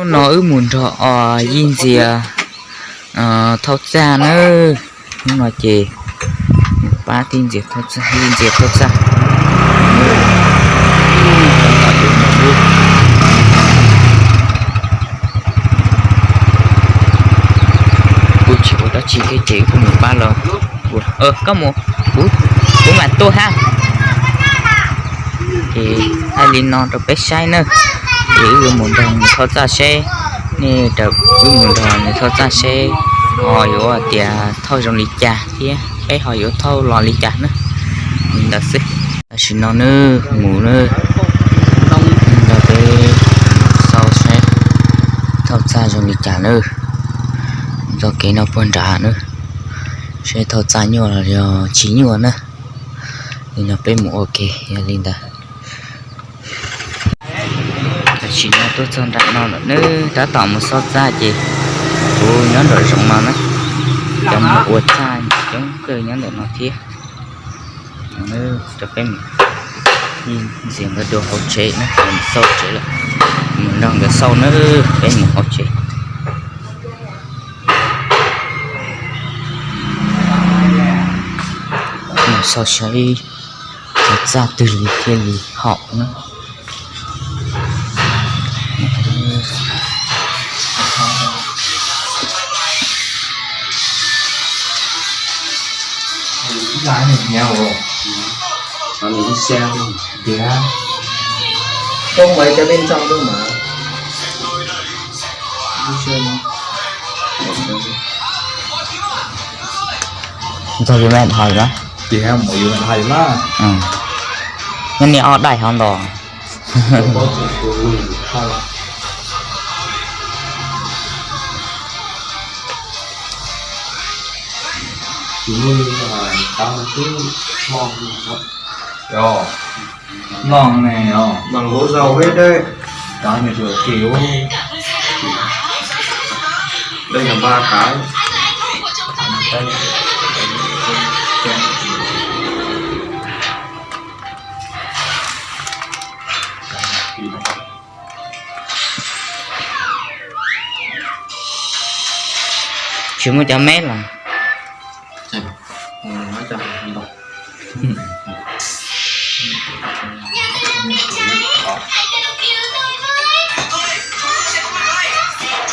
No wb mus nrog os Yij Ntxias thauj txaj nawb. Hnub no ces mus pab tij Ntxias thauj txaj, Yij Ntxias thauj txaj. Kuj tsis ua dab tsi thiab ces kuj mus pab los. Koj mus, kuv, kuv mam tuaj hab. Ces thaij li no rau peb saib nawb. Ces wb yuav mus nrog nws thauj txaj seb, nej, wb mus nrog nws thauj txaj seb ho yuav tias thauj zoo li cas thiab peb ho yuav thauj los li cas nawb. Li ntawd xwb. Tam sim no nawb mus nawb, nrog peb xauj saib thauj txaj zoo li cas nawb. Txoj kev no puag nrad nawb, seb thauj txaj nyuaj los yog tsis nyuaj na. Li no peb mus ua ke yog li ntawd. Tam sim no tuaj txog nram no lawm nawb, tab tom mus xauj txaj ces kuv nyob nram zoov no na, cov mus ua txaj coob kawg nyob ntawm no thiab. Rau peb mus, Yij Ntxias nkawd dua hauv tsev na, mus xauj tsev lawm, mus nrog nkawd xauj na, peb mus hauv tsev. Mus xauj saib cov txaj twg li thiaj li haum na. Không mấy cái bên trong đâu mà. Ntxog yus me nthav na. Ces ha muaj yus me nthav na. Nyob niam ob daim hov ntos. Lon ne os, bằng gỗ dầu hết đấy. Cá này vừa kiểu. Đây là ba cái. Tsis muaj cov meb los.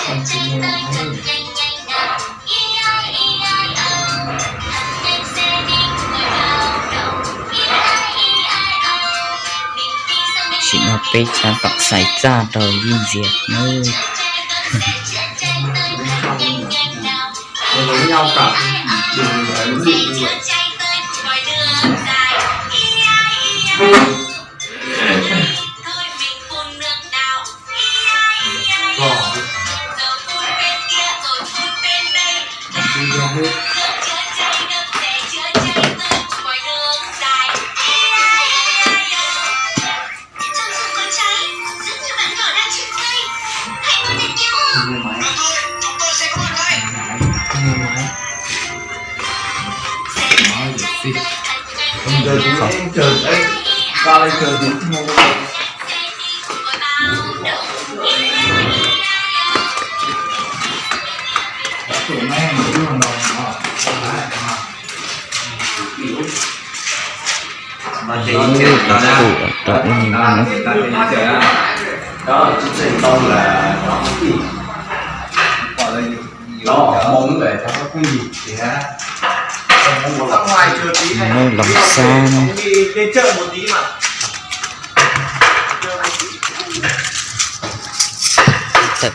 Tam sim no peb tab tom xaiv txaj rau Yij Ntxias nawb. Ub, cov pum rau ub no na. Lub Loos Xab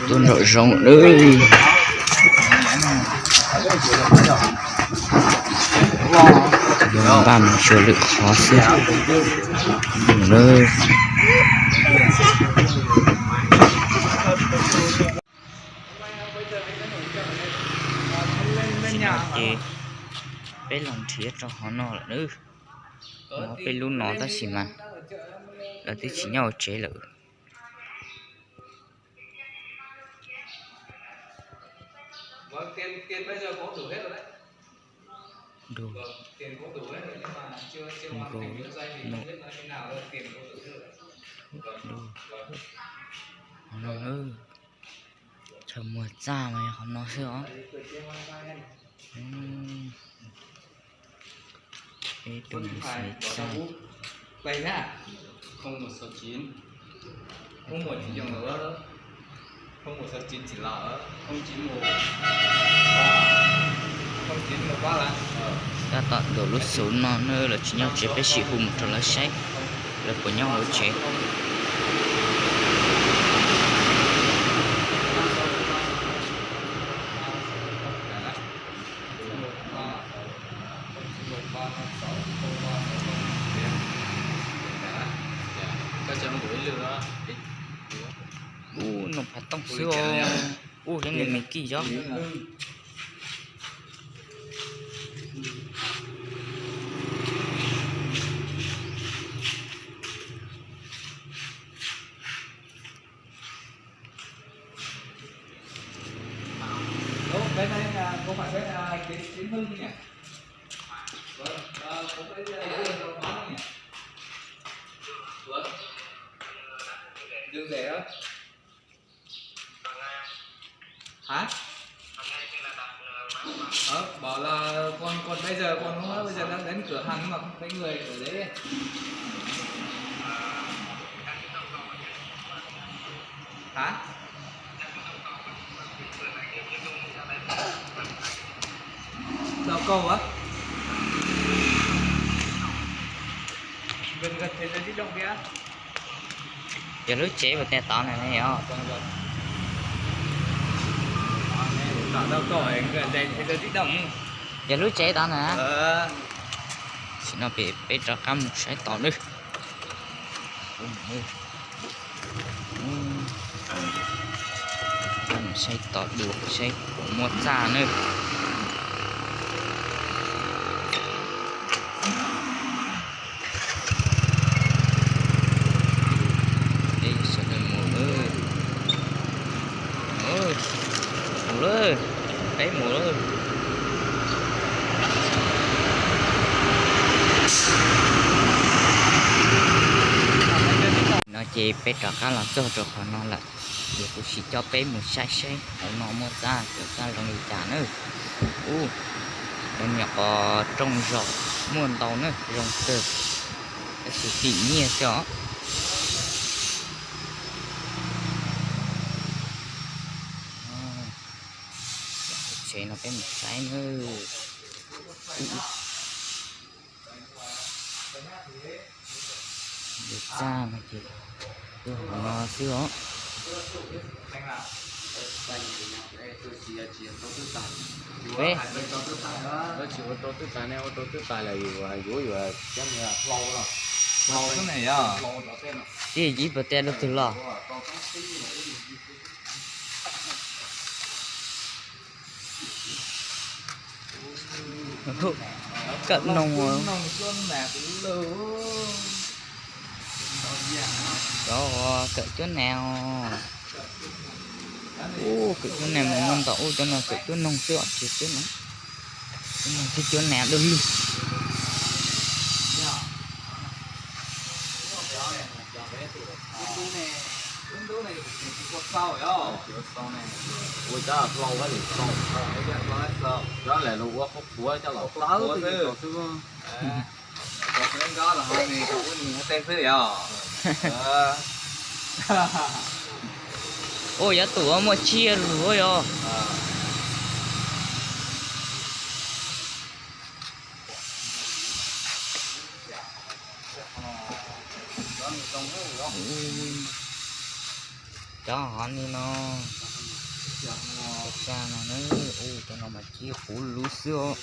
na. Tawm tuaj nraum zoov lawm. Npaj mus xyuas lwm qhov xwb. Ces peb los nrhiav rau hauv no lawm nawb. Muaj peb lub no tab sis mas lawv twb tsis nyob hauv tsev lawm. Khaws muag txaj mas yog qhov no xwb os. Peb tuaj mus xaiv txaj. Tab tom nkaum lub xus no na, lawv tsis nyob tsev, peb sim hu mus rau lawv saib lawv puas nyob hauv tsev. Ub, no phav tooj xwb os. Ub, thiab nws me kij zog. Ủa, cái này là có phải cái, à, Tiến, Tiến Hưng nhỉ? Ủa, ờ, có phải là Hưng Báo nhỉ? Ủa? Dừng rẻ đó. Hả? Ờ, bảo là con, còn bây giờ con không, bây giờ đang đến cửa hàng nhưng mà không thấy người ở đấy. Hả? Rau câu á. Gần gần thế giới di động kia. Yog lub tsev puas tias tod na ne os? Rau câu ở gần thế giới di động. Yog lub tsev tod na. Tam sim no peb rov qab mus saib tod nawb. Saib tod dua saib puas muaj txaj nawb. Sawv daws mus lawm, mus lawm, peb mus lawm. No ces peb rov qab los txog rau qhov no lawm, ces kuv sim coj peb mus saib saib hauv no muaj txaj, txaj zoo li cas na. Ub, lawv nyuam qhuav rooj zos muaj ntau na, zoo kawg, tab sis tim nyiaj xwb os. Tsev no peb mus saib na. Txaj no ces tuaj hauv no xwb os. Peb, tib ib puas tias rau twg los? Kawm noog. Cov kawm cuab nas. Ub, kawm cuab nas mas muaj ntau, ub, cov no kawm cuab noog xwb os, tsis cuab nas. Cuab noog thiab cuab nas dua lug. Ua, yog tus muaj tsiaj lug yog. Cov hov ni no, cov no na, ub, cov no mas tsiaj huv luv xwb os.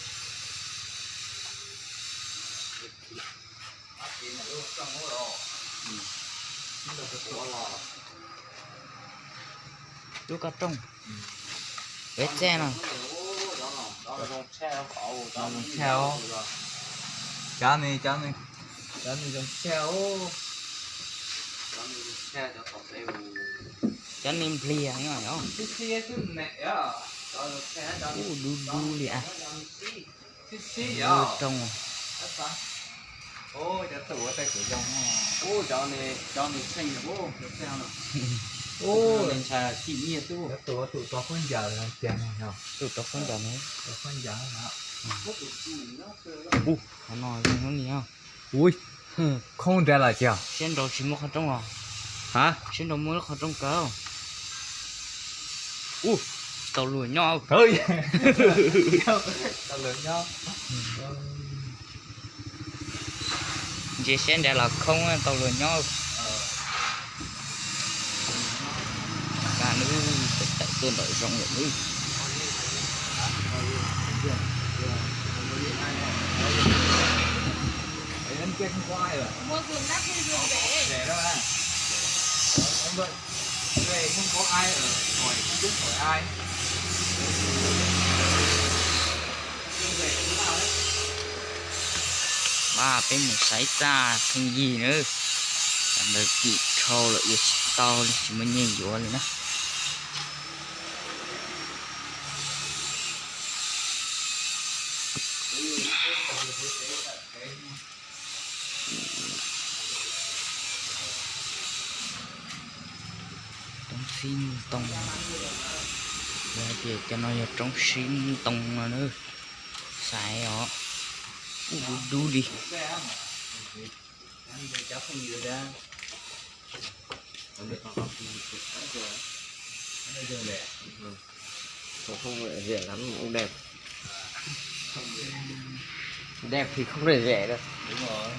Lub koj rooj, peb txaj no. Cov ni, cov ni, cov ni zoo tshaj. Cov ni npliag no. Ub, du du li as. Rooj. Tus ntshai chim nyiaj tub. Tus, tus tau khaub ncaws tiag no. Tus tau khaub ncaws no. Tau khaub ncaws no. Ub, qhov no zoo li no. Ui, khoob nrad los tiag. Siab nraus tsis muaj qhov rooj os. Ha? Siab nraus muaj lub qhov rooj kaw. Ub, tau luag nyob. Tau luag nyob. Ntsia siab nrad los khoob tau luag nyob. Kab nws tawm tuaj nraum zoov lawm nws. Peb mus saib txaj pheej yig na. Tam ntawd kim dhau lawm yuav tsis tau li, tsis muaj nyiaj yuav li na. Roob sib ntoo, yog hais tias cov no yog roob sib ntoo no na. Xaiv os, ub dub dub li. Không, không phải rẻ lắm, cũng đẹp. Đẹp thì không phải rẻ đâu. Đúng rồi.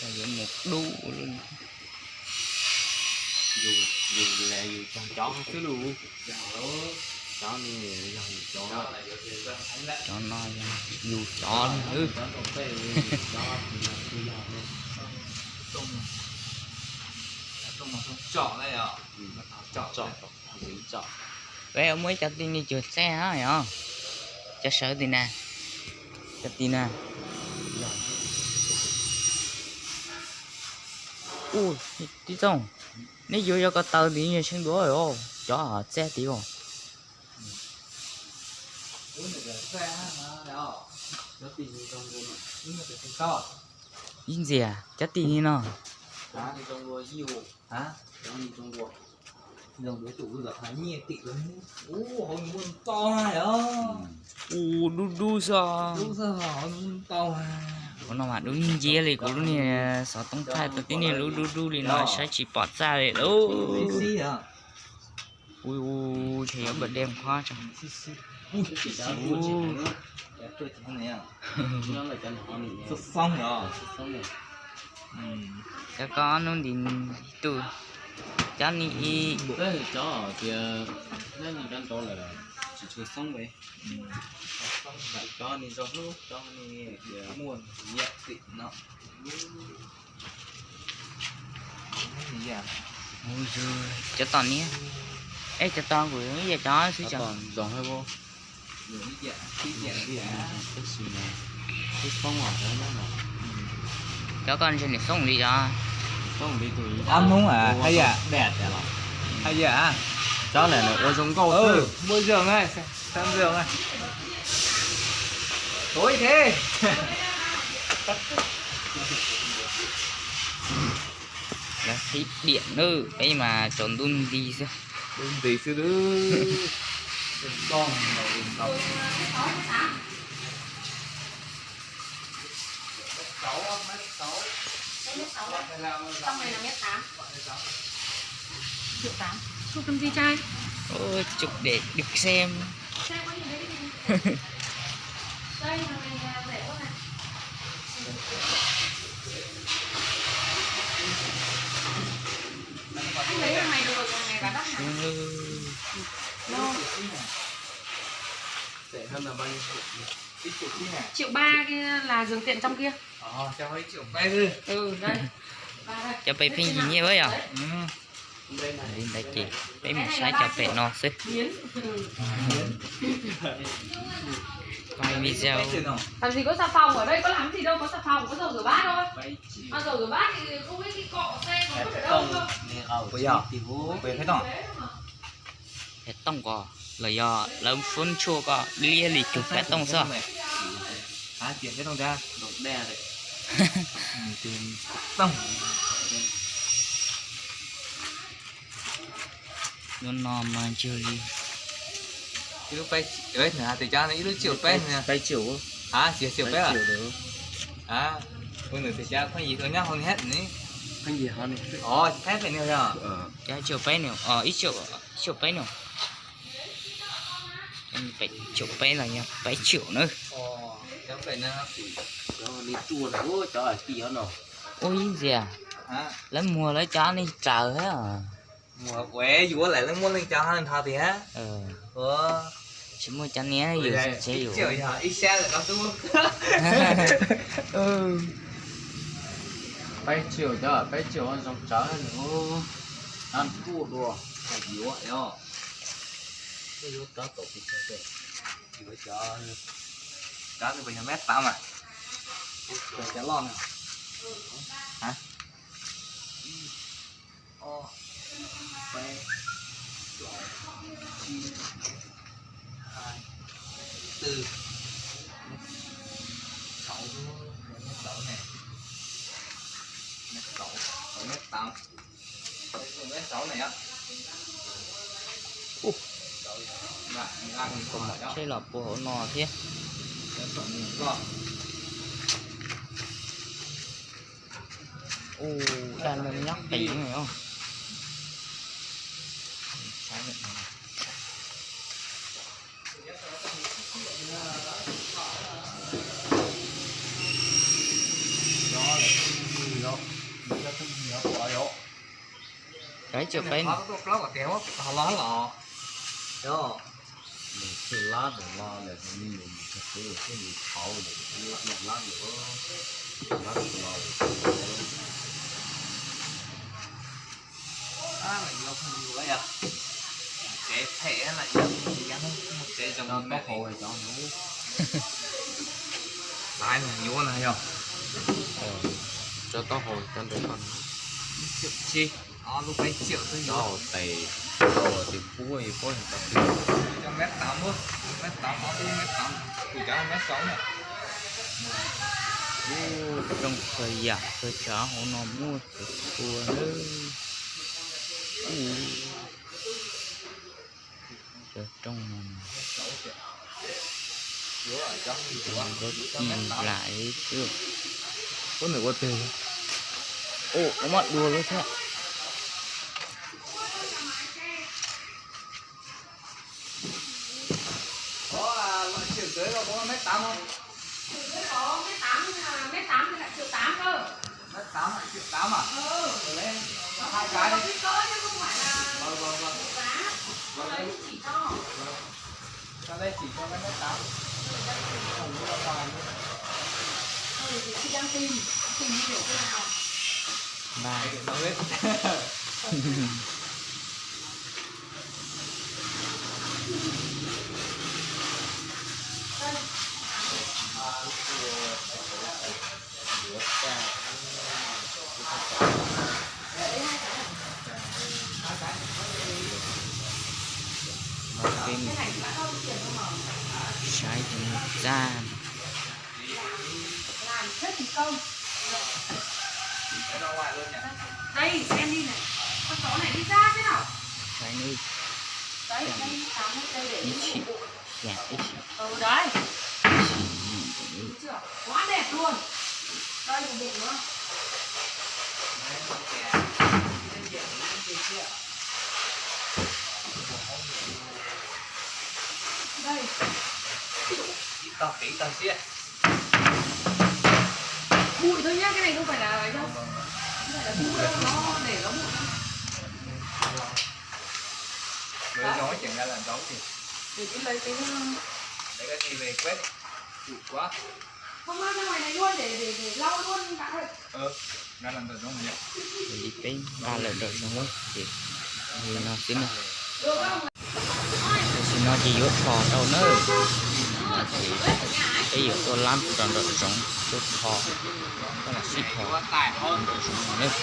Tao yuav mus dub luôn. Dù, dù là dù cho chó xíu luôn. Chó này là dù chó. Cov no yog yug cov li. Chó trong tây, dù chó thì là tôi yog luôn. Trông mà không chọn đây à? Chọn, chọn. Peb muaj ib co tij ni cuag txaj yog, cov sawv tim na, cov tim na. Ub, tib txooj, neb yuav yog ko taw tim yog seev duav os, cov txaj tim os. Ib ntxias, cov tim ni no. Ub, dub dub xwb. Ua no mas dub nciab li, kuv lub niag xov tooj thaij tau tib niag lub dub dub li no saib tsis pom txaj li lauj. Ui, ua, ntshe yuav npam dej qhob tso. Cov koj hnub nti tus, cov ni ib. Cov tias nyob nyob nrad lawm tsis tshua xoob li. Cov ni zoo hlub, cov ni tias muaj yam tim no. Cov tom ni, es cov tom kuv ib yam cov xwb cov. Cov koj ntshe nws xoob li cov. Ab hnub haj yam daj tiag los, haj yam, cov lawm ua zoo nkauj xwb. Muaj zoo, zoo. Lawv qhib diam na, peb mas tsaus ntuj nti xwb. Ntuj nti xwb. Ôi, chụp để được xem. Triệu ba kia là giường tiện trong kia. Cov pem pheej yig nyiaj yom. Li ntawd ces peb mus saib cov pem no xwb. Quay video. Làm gì có xà phòng ở đây, có làm gì đâu, có xà phòng, có dầu rửa bát thôi. Mà dầu rửa bát thì không biết cái cọ xe có vứt ở đâu không. Pem tooj ko los yog lawv fob tshuaj ko liab li cug pem tooj xwb. Tooj. Tooj. Lub no mas ntshe li ib lub peb, nws hais tias cov ib lub triệu peb nè. Peb triệu. Hả, triệu peb à? Ui, nws tias cov pheej yig ua nyob hauv ni hab ni. Ov, peb pem nws yog. Cov triệu peb nè, ib triệu, triệu peb nè. Triệu peb los yog peb triệu na. Cov pem no, cov li ruaj na, cov hais tias no. Ua ib ntxias, lawv muag lawv cov nej raws thiab. Muag ua yuav lawm, lawv muaj leej cov ho nrho tiag. Tsis muaj cov niag yus tsev yus. Ib sab lawm no tub. Peb triệu cov, peb triệu zoo tsawv nws. Ruaj dua, yuav os. Yuav cov kaum pes tsawg, yuav cov, cov nws puas yog meb tav mas. Cov loj na. Hả? Ib, ob, peb, plaub, tsib, hais, twb, saum, saum ne, saum, saum meb tav, saum ne. Ub, tsheb los puag hauv no thiab. Ub, daj neeg nyob qis os. Cov ib triệu peb. Los los. Nws thiaj lab tus no lawm, nws mus txog twg thiaj li thauv lawm, lab lab lawm, lab tus no lawm. Lawv yuav pheej yuav yog tsev phem lawm, yog tsev zoo taub hau cov no. Lawv yuav no yog tso taub hau cov ntawd no. Ib triệu tsib, ob lub peb triệu xwb yuav. Tes, tes pub, pub yog tam twg. Cov meb tav, meb tav, ob lub meb tav, kuv cov meb saum na. Rooj kawg yam kawg, tsav hauv no muaj txhua txhua nawb. Cov rooj no, rooj ci lam xwb. Ub, nws ua twg? Ub, ua mab dua lawm thiab. Mét tám hả? Triệu tám à? Hai cái đi. Vâng, vâng, vâng. Vâng, vâng. Sang đây chỉ cho cái mét tám. Còn mua vào. Ba. Hai cái tao biết. Saib txaj. Saib nawb. Ib chim, ib chim. Ib chim. Ib tog kev ib tog siab. Bụi thôi nhá, cái này không phải là dầu. Không phải là bụi đâu, nó để nó bụi. Lấy gió chuyển ra là gió gì? Để cái này về quét. Bụi quá. Hôm nay ra ngoài này luôn để để để lau luôn bạn ơi. Li peb nqa lawm nram zoov ces li no xwb na. Tam sim no ces yuav tho rau nawb. Ces peb yuav tuaj lab rau nram zoov tuaj tho, koj lam sib tho nram zoov no nawb.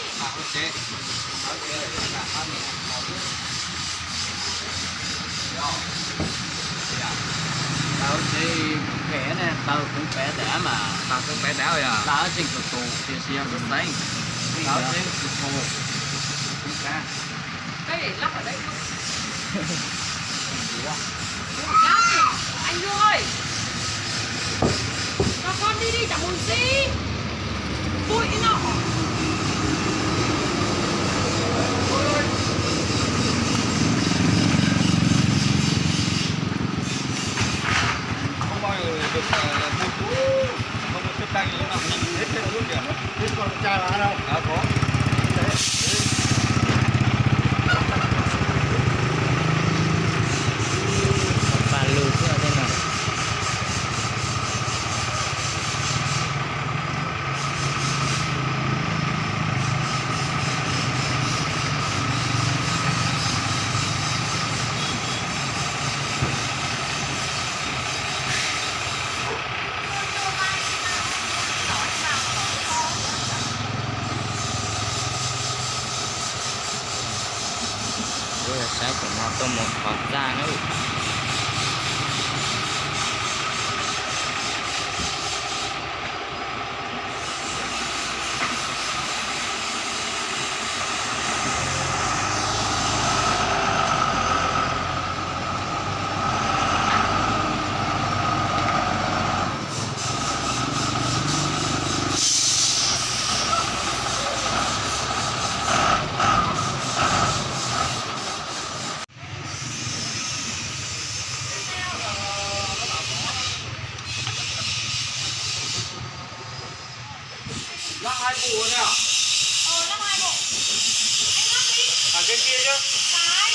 Tau tsev phem ne, tau koob pev daim mas. Tau koob pev daim yog tau tseem tus tus tiam sis yog tus xeeb. Tau tseem tus tus koob pev. Anh Hương ơi, cho con đi đi, chẳng buồn gì. Bụi nó. Không bao giờ được, ờ, mua thuốc, không mua thuốc tây, nó nằm nhìn hết, hết thuốc kìa. Thế còn cha là đâu? Đã có. Ba lù xwb thế nào. Ua, saib cov no tuaj mus thov txaj na. Lắp hai bộ nè. Ờ, lắp hai bộ. Anh lắp đi. Thả cái kia chứ. Cái.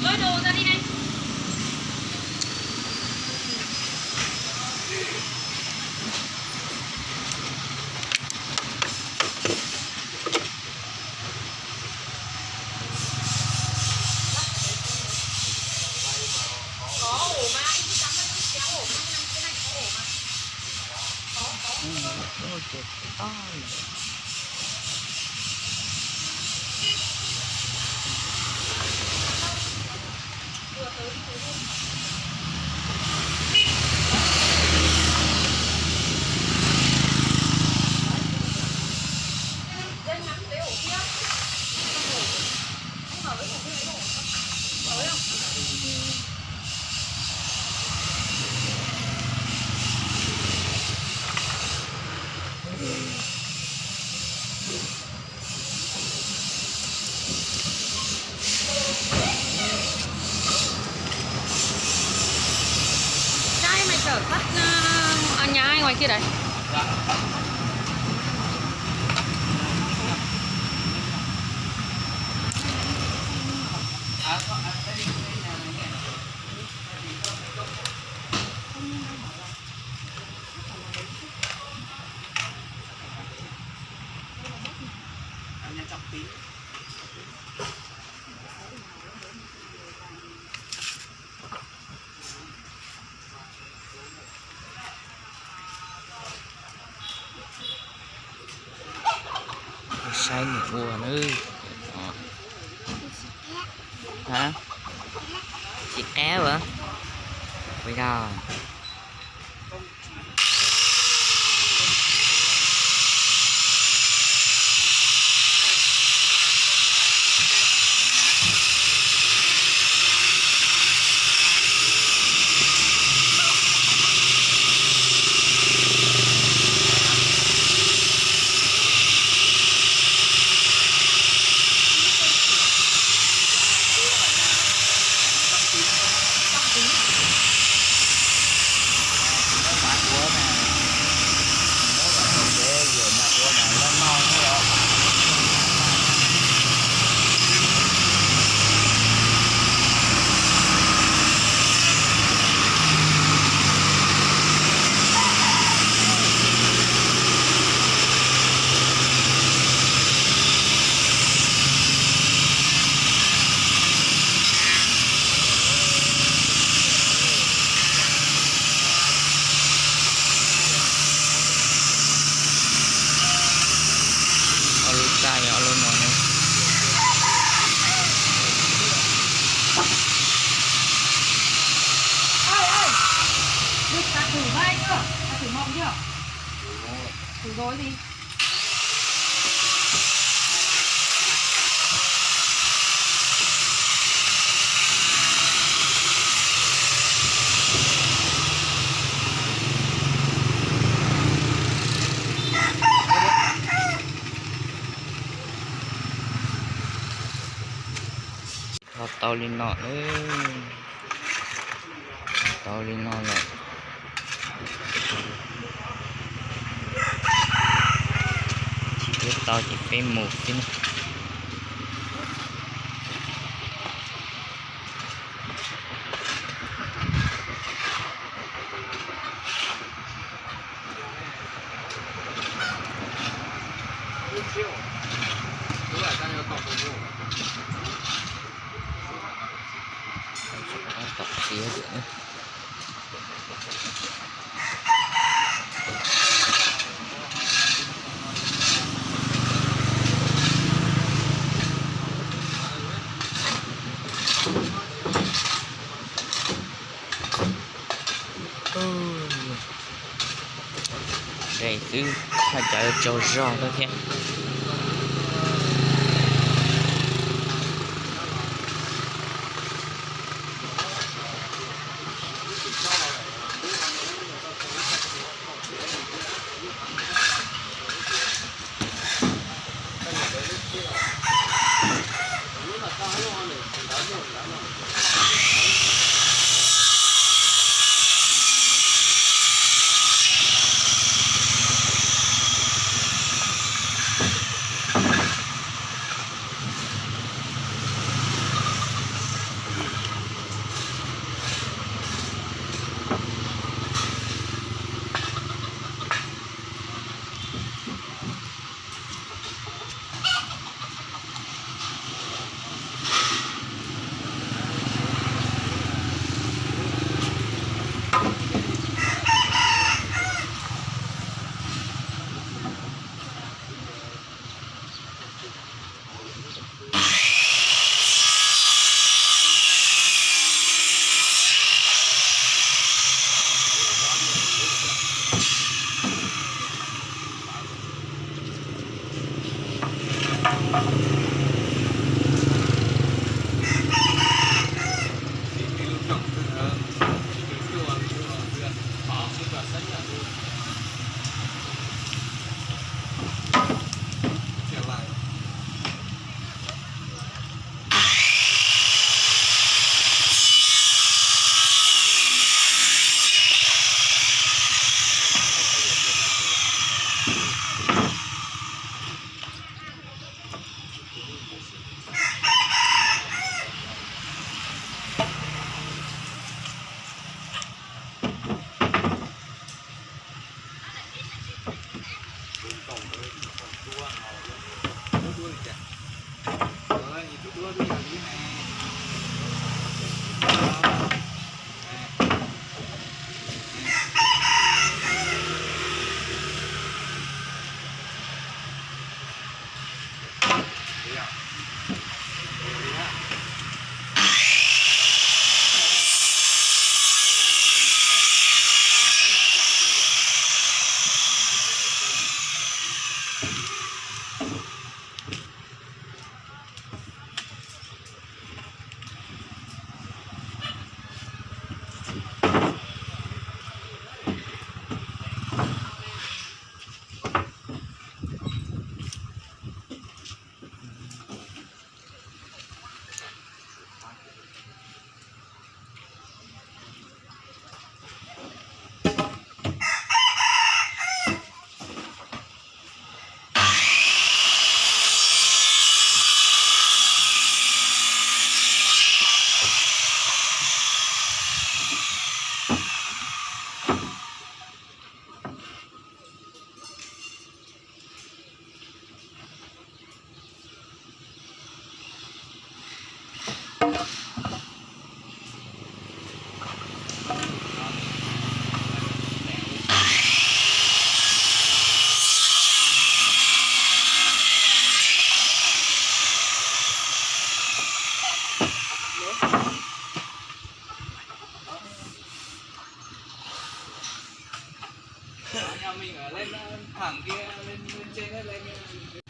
Lôi đồ ra đi này. Có ổ mà, anh cứ cắm vào cái kéo ổ, cái này có ổ mà. Có, có. Cái mày chở sắt, ờ, ờ, nhà ai ngoài kia đấy? Saib nws ua na. Hả? Tsis qab a? Ua yog. Tho tau li no lawm. Tau li no lawm. Tsis tau ces peb mus xwb na. Tom qhiav tiag. Dej xwb, haj cov tsaug zog thiab.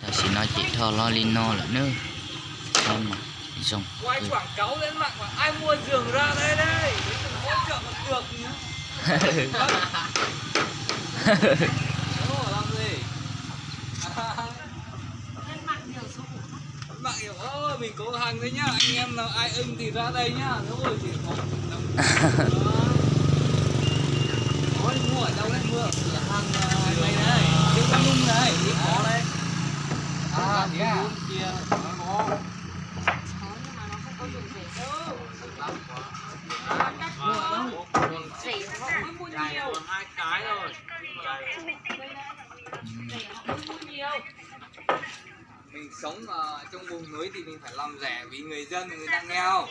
Tam sim no ces dhos los li no lawm nawb. Zoo. Mặn nhiều, ơ, mình cố gắng thôi nhá, anh em nào ai ưng thì ra đây nhá. Ôi, chỉ có, ôi, mua ở đâu đấy? Mua ở cửa hàng, à, này này, Trương Văn Hưng này, thì có đấy. À, thế à? Kia có. Mua ở đâu? Mua nhiều. Mua nhiều. Mình sống, ờ, trong vùng núi thì mình phải làm rẻ vì người dân người ta nghèo.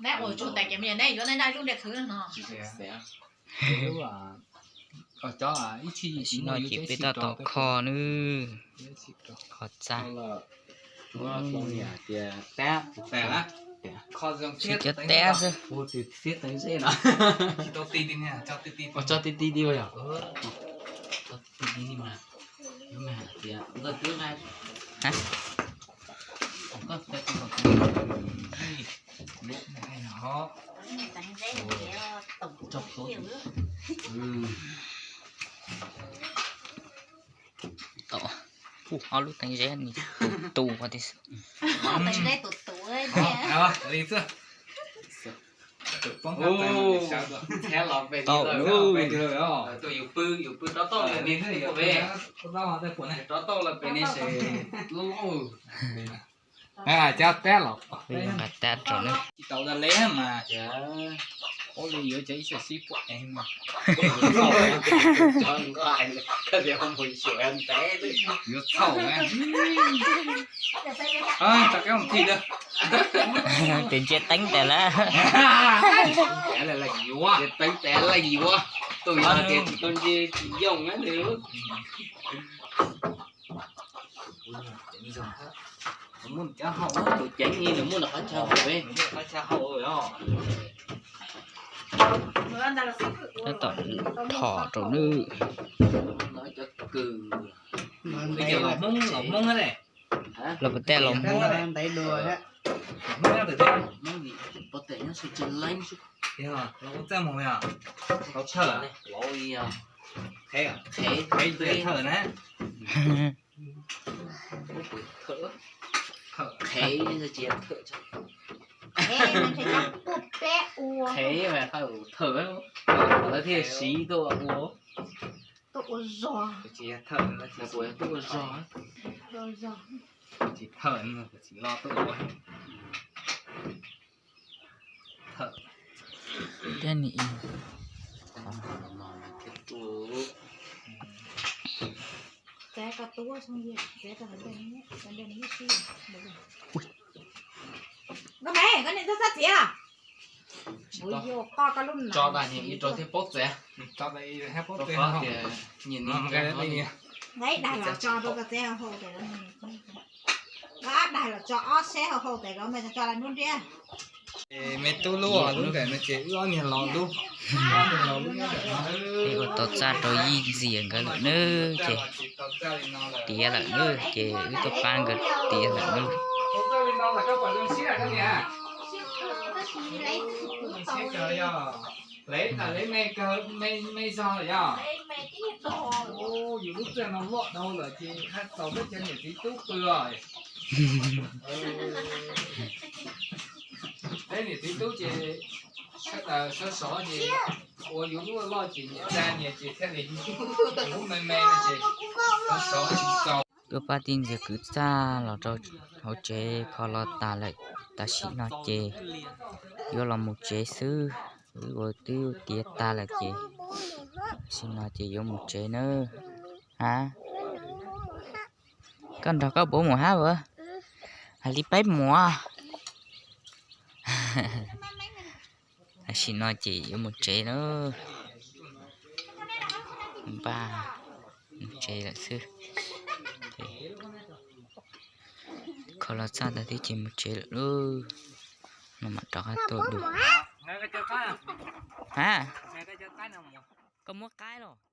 Neb ua tsuag tas ces me nyuam neb yuav neb noj ib lub ntiag khwv no. Tam sim no ces peb tab tom kho nawb, kho txaj. Tsis cov tab xwb. Tso ti ti li yog. Tom, hu ob lub teeb zeb ni tus tus qhov ti xwb. Tom, yus pw, yus pw rov tauj lawm ne, rov tauj lawm pem ne ces loj loj. Cab tab los, peb yuav nqa tab rau nawb. Ua li yuav cov ib xyoo sib puam es mas. Yuav txhaum. Rau kab mus thij lawm. Tus ntsia teeb tas lawm. Ntsia teeb tas leej yuav, tus yuav tias tsis tau ntsia tsis yooj na. Tus ceev li nws muaj nws qhov chaw hauv, qhov chaw hauv. Tab tom thom rau nawb. Cov kws, los Hmoob, los Hmoob ne. Los puas tas los Hmoob? Hmoob nyob twg thiab? Hmoob pov tes nyob sawv tsees leeb xwb. Los ua txaj muag yog, los thawj, qhev, qhev thawj na. Qhev, qhev thawj, lawv thiaj siv tuaj ua, tuaj ua zog, tuaj ua zog, tsis thawj, tsis los tuaj ua. Thiab ni, koj me, koj niam txhob txiav. Tso tas ib rau thiab paub txiav. Rau qhov tias nyias nyias, daig los tso rau koj txiav hauv hauv tes, daig los tso ob sab hauv hauv tes los mas tso lawm nruab nriab. Me tub lub, lub ntawm no ces wb ob niag los lub. Peb ua tau txaj rau Yij Ntxias nkawd lawm nawb, ces tiav lawm nawb, ces wb tuaj pab nkawd tiav lawm nawb. Yus lub txaj no loj dhau lawm ces haj txaus peb cov niam txiv tub pw os. Peb niam txiv tub ces sawv daws sawv sov ces ua yus lub loj ces niam txiv niam ces thiaj li, yus lub me me no ces sawv sov tsis txaus. Tuaj pab tij Ntxias kwv txaj los rau hauv tsev kho los tas lawm, tam sim no ces yuav los mus tsev xwb. Wb ua twb tiav tas lawm ces tam sim no ces yuav mus tsev nawb. A, koj nrog koj puab mus hab as? Hais li peb mus. Tam sim no ces yuav mus tsev nawb. Npaj mus tsev lawm xwb. Kho los txaj tag tib ces mus tsev lawm lauj. No mam rov qab tuaj dua. Ha, koj muab qaib los?